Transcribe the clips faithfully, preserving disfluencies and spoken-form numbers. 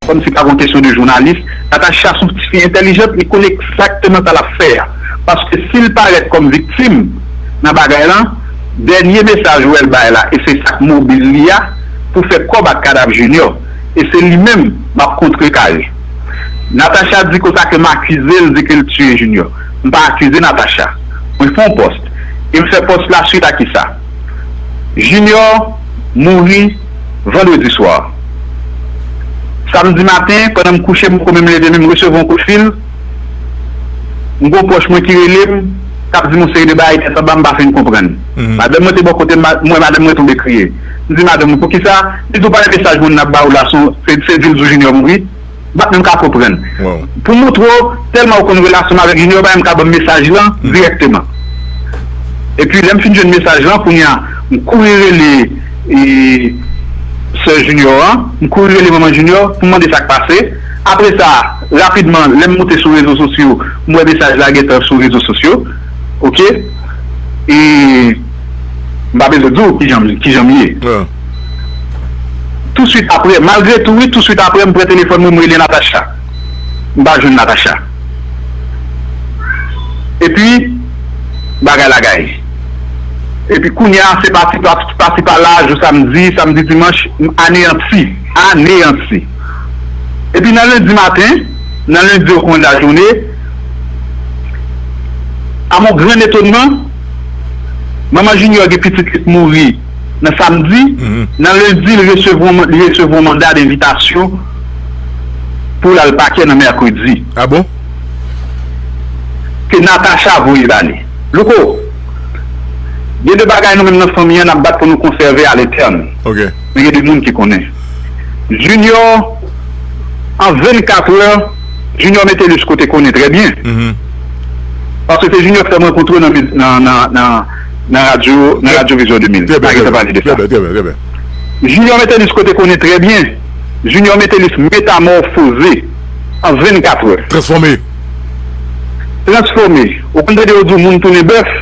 kòmsi pa gen kesyon de jounalis. Natacha se yon ti fi entèlijant, li konn egzakteman sa l ap fè a. Paske si l parèt kòm viktim nan bagay lan, dènye mesaj ou wè l bay la, e se sa k mobil li a pou fè kòb ak kadav Junior. E se li menm m ap kontrekare. Natacha di konsa ke m akize l, di ke l tiye Junior. M pa akize Natacha. Mwen fè yon pòs. E m fè pòs la swit a kisa? Junior mouri vandredi swa. Samdi maten, pandan m kouche, m poko menm leve, men m resevwa yon kout fil. M gon pwòch mwen ki rele m, k ap di m yon seri de bagay tèt anba, m pa fin konprann. Madanm mwen te bò kote m, m wè madanm mwen tonbe kriye. M di madanm mwen, poukisa? Li di, ou pa wè mesaj moun nan ap ba ou la, se, se di l di w Junior mouri? M pa t menm ka konprann. Pou montre w, tèlman ou konn relasyon m avèk Junior, ou pa menm ka ban m mesaj lan dirèkteman. Epi lè m fin jwenn mesaj lan, kounye a, m kouri rele e, sè Junior an, m kouri rele manman Junior pou m mande sa k pase. Apre sa, rapidman, lè m moute sou rezo sosyo, m wè mesaj la gentan sou rezo sosyo. Oke? E m pa bezwen di w kijan, kijan m ye. Touswit apre, malgre tou, wi, touswit apre, m pran telefòn mwen, m rele Natacha. M pa jwenn Natacha. Epi, bagay la gaye. Epi kounye a, se pati, pati, pati pa la, jou samdi, samdi, dimanch, m aneyanti, aneyanti. Epi nan lendi maten, nan lendi au coin de la journée, à mon grand étonnement, manman Junior gen pitit li k mouri nan samdi, nan lendi, li resevwa, li resevwa yon manda denvitasyon pou l al pakè nan mèkredi. Ah bon? Ke Natacha voye ba li. Louko, gen de bagay nou menm nan fanmi an n ap bat pou nou konsève à l'éternel. Men gen de moun ki konnen. Junior, an vennkat è, Junior Metellus ke w te konnen trè byen. Paske se Junior k fè m rankontre w nan, nan, nan, nan, nan radyo, nan radyo Vizyon de mil. Trè byen, trè byen, trè byen. Junior Metellus ke w te konnen trè byen. Junior Metellus metamòfoze an vennkat è. Transfòme. Transfòme. Ou konn tande yo di w moun tounen bèf?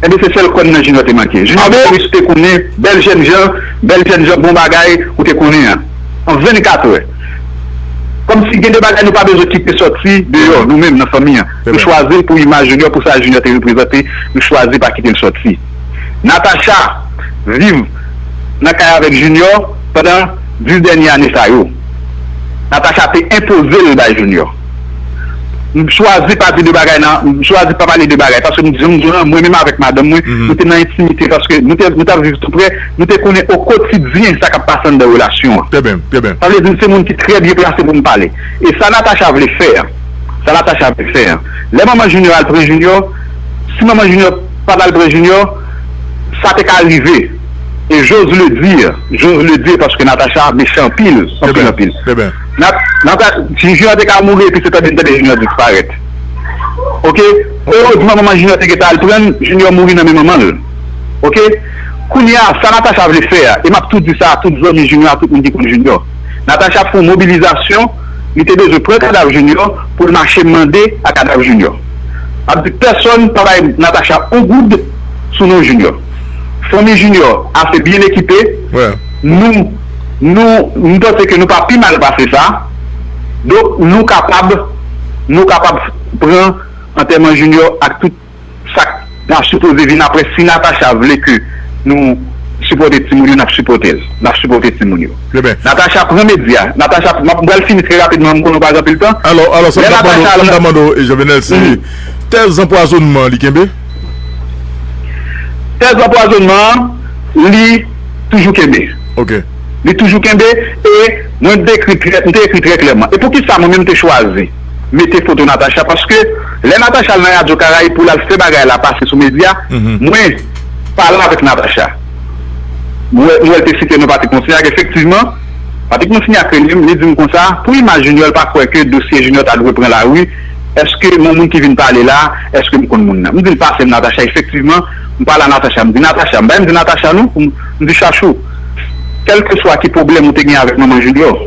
Enben, se sèl kòn nan Junior te manke. Junior Metellus te konnen, bèl jènjan, bèl jènjan, bon bagay, ou te konnen an. An vennkat è. Kòmsi gen de bagay nou pa bezwen kite sòti deyò, nou menm nan fanmi an. Nou chwazi l pou imaj Junior, pou sa Junior te reprezante, nou chwazi pa kite l sòti. Natacha viv nan kay avèk Junior pandan dis dènye ane sa yo. Natacha te enpoze l bay Junior. M chwazi pa di de bagay nan, m chwazi pa pale de bagay, paske m di, m di w lan, mwen menm avèk madanm mwen, nou te nan entimite, paske nou te, nou t ap viv tou prè, nou te konnen o kotidyen sa k ap pase anndan relasyon an. Sa vle di, se moun ki trè byen plase pou m pale. E sa Natacha vle fè a, sa Natacha vle fè a. Lè manman Junior al pran Junior, si manman Junior pa t al pran Junior, sa te ka rive. E j'ose le dire, j'ose le dire, paske Natacha mechan anpil, anpil, anpil. Nat-, Nata-, si Junior te ka mouri, epi se tande n tande Junior disparèt. Oke? Erezman, manman Junior te gentan al pran l, Junior mouri nan men manman l. Oke? Kounye a, sa Natacha vle fè a, e m ap tou di sa a tout zanmi Junior, a tout moun ki konn Junior. Natacha ap fè yon mobilizasyon, li te bezwen pran kadav Junior pou l mache mande a kadav Junior. M ap di pèsonn pa bay Natacha yon goud sou non Junior. Fanmi Junior ase byen ekipe. Nou, nou, m panse ke nou pa pi mal pase sa. Donk, nou kapab, nou kapab pran antèman Junior ak tout sa k ap sipoze vin apre. Si Natacha vle ke nou sipòte timoun yo, n ap sipòte l. N ap sipòte timoun yo. Natacha pran medya. Natacha, m ap, m pral fini trè rapidman, m konnen w pa gen anpil tan. Alò, alò, sa m t ap mande w, sa m t ap mande w, e, Jovenel, se tèz anpwazonnman an, li kenbe? Tèz anpwazonnman an, li toujou kenbe. Li toujou kenbe, e mwen dekri trè, m te ekri trè klèman. E poukisa mwen menm m te chwazi mete foto Natacha? Paske lè Natacha al nan Radyo Karayib pou l al fè bagay la pase sou medya, mwen pale avèk Natacha. M wè, m wè l te site non Patrick Monsignac, efektivman, Patrick Monsignac rele m, li di m konsa, pou imaj Junior, l pa kwè ke dosye Junior ta dwe pran lari, èske m yon moun ki vin pale la, èske m konn moun nan? M di l, pase m Natacha, efektivman, m pale a Natacha, m di Natacha, m pa menm di Natacha non, m di Chachou, kèlkeswa ki pwoblèm ou te gen avèk manman Junior,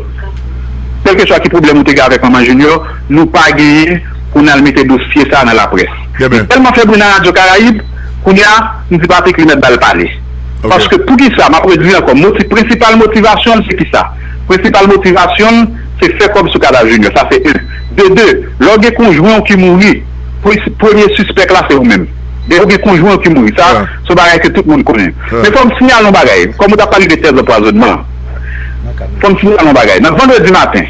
kèlkeswa ki pwoblèm ou te gen avèk manman Junior, nou pa genyen pou n al mete dosye sa a nan laprès. Li tèlman fè bri nan Radyo Karayib, kounye a, m di Patrick li mèt ba l pale. Paske poukisa, m ap redi ankò, moti-, prensipal motivasyon l se kisa? Prensipal motivasyon l se fè kòb sou kadav Junior. Sa se en. De de, lè w gen konjwen w ki mouri, pre- premye sispèk la se ou menm. Depi w gen konjwen w ki mouri, sa se yon bagay ke tout moun konnen. Men fò m siyale yon bagay, kòm ou t ap pale de tèz anpwazonnman, fò m siyale yon bagay. Nan vandredi maten,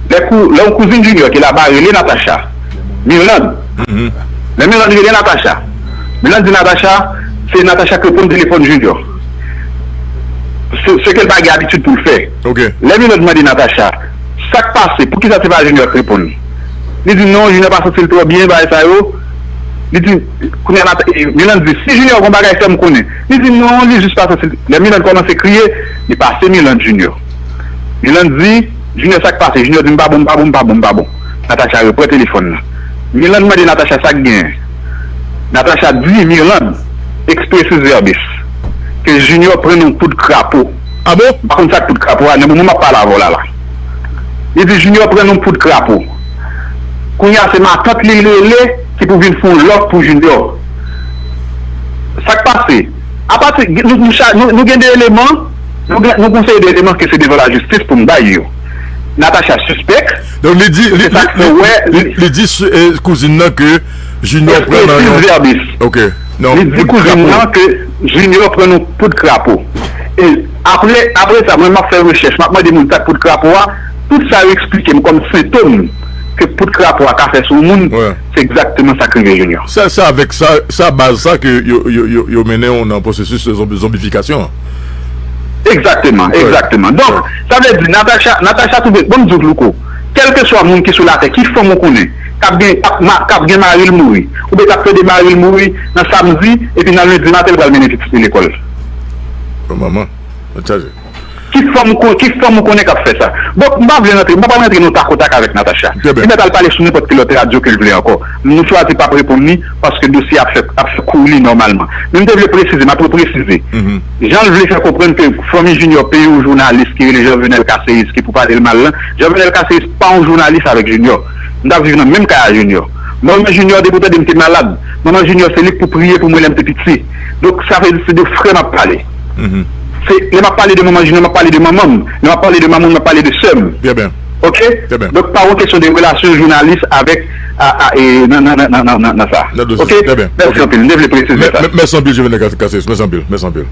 lè kou- lè yon kouzin Junior ki laba rele Natacha, Mirlande, lè Mirlande rele Natacha, Mirlande di Natacha, se Natacha k reponn telefòn Junior. Se se ke l pa gen abitid pou l fè. Lè Mirlande mande Natacha, sa k pase, poukisa se pa Junior k reponn? Li di, non, Junior pa santi l twò byen, bagay sa yo. Li di, kounye a Nat- e, Mirlande di, si Junior gon bagay, fè m konnen. Li di, non, li jis pa santi l. Lè Mirlande kòmanse kriye, li pase Mirlande Junior. Mirlande di, Junior, sa k pase? Junior di, m pa bon, m pa bon, m pa bon, m pa bon. Natacha repran telefòn nan. Mirlande mande Natacha sa k genyen. Natacha di Mirlande, expressis verbis, ke Junior pran yon kout krapo. Ah bon? M pa konn sa k kout krapo a, nan moman m ap pale avè w la la. Li di Junior pran yon kout krapo. Kounye a se matant li l rele ki pou vin fè yon lòk pou Junior. Sa k pase? Apati, nou, nou, cha- nou, nou gen de eleman, nou, gen- nou gon seri de eleman ke se devan lajistis pou n bay yo. Natacha sispèk. Donk li di, li, Se sa k fè wè li, li, li di eh, kouzin nan ke Junior pran nan expressis yon verbis. Ok. Non, li di kouzin nan ke Junior pran yon poud krapo. E apre, apre sa, mwen, m ap fè rechèch, m ap mande moun sa k poud krapo a. Tout sa yo eksplike m kòm sentòm ke poud krapo a ka fè sou yon moun, se egzakteman sa k rive Junior. Sa, sa avèk sa, sa baz sa ke yo, yo, yo, yo mennen w nan pwosesis zonbi- zonbifikasyon an. Egzakteman, egzakteman. Donk, sa vle di, Natacha, Natacha twouve, bon, m di w, Louko, kèlkeswa moun ki sou latè, ki fanm ou konnen, k ap gen, k ap ma- k ap gen mari l mouri, oubyen k ap plede mari l mouri nan samdi, epi nan lendi maten, l pral mennen pitit li lekòl. Bon, manman, mwen chaje. Ki fanm ou kon- ki fanm ou konnen k ap fè sa? Donk, m pa vle rantre, m pa pral rantre nan takotak avèk Natacha. Li mèt al pale sou nenpòt ki lòt radyo ke l vle ankò. Nou chwazi p ap reponn li paske dosye a ap fè, ap fè kou li nòmalman. Men m te vle presize, m ap represize. Jan l vle fè konprann ke fanmi Junior peye yon jounalis ki rele Jean Venel Casséus ki pou pale l mal lan, Jean Venel Casséus pa yon jounalis avèk Junior. M t ap viv nan menm kay a Junior. Manman Junior, depi w tande m te malad, manman Junior se li k pou priye pou mwen lè m te piti. Donk, sa vle di se de frè m ap pale. Se, lè m ap pale de manman Junior, m ap pale de manman m. Lè m ap pale de manman m, m ap pale de sè m. Ok? Donk, pa yon kesyon de relasyon jounalis avèk, a, a, e, nan, nan, nan sa. Ok? Mèsi anpil. M te vle presize sa. Mèsi anpil, Juvenal Cas- Cassius. Mèsi anpil. Mèsi anpil.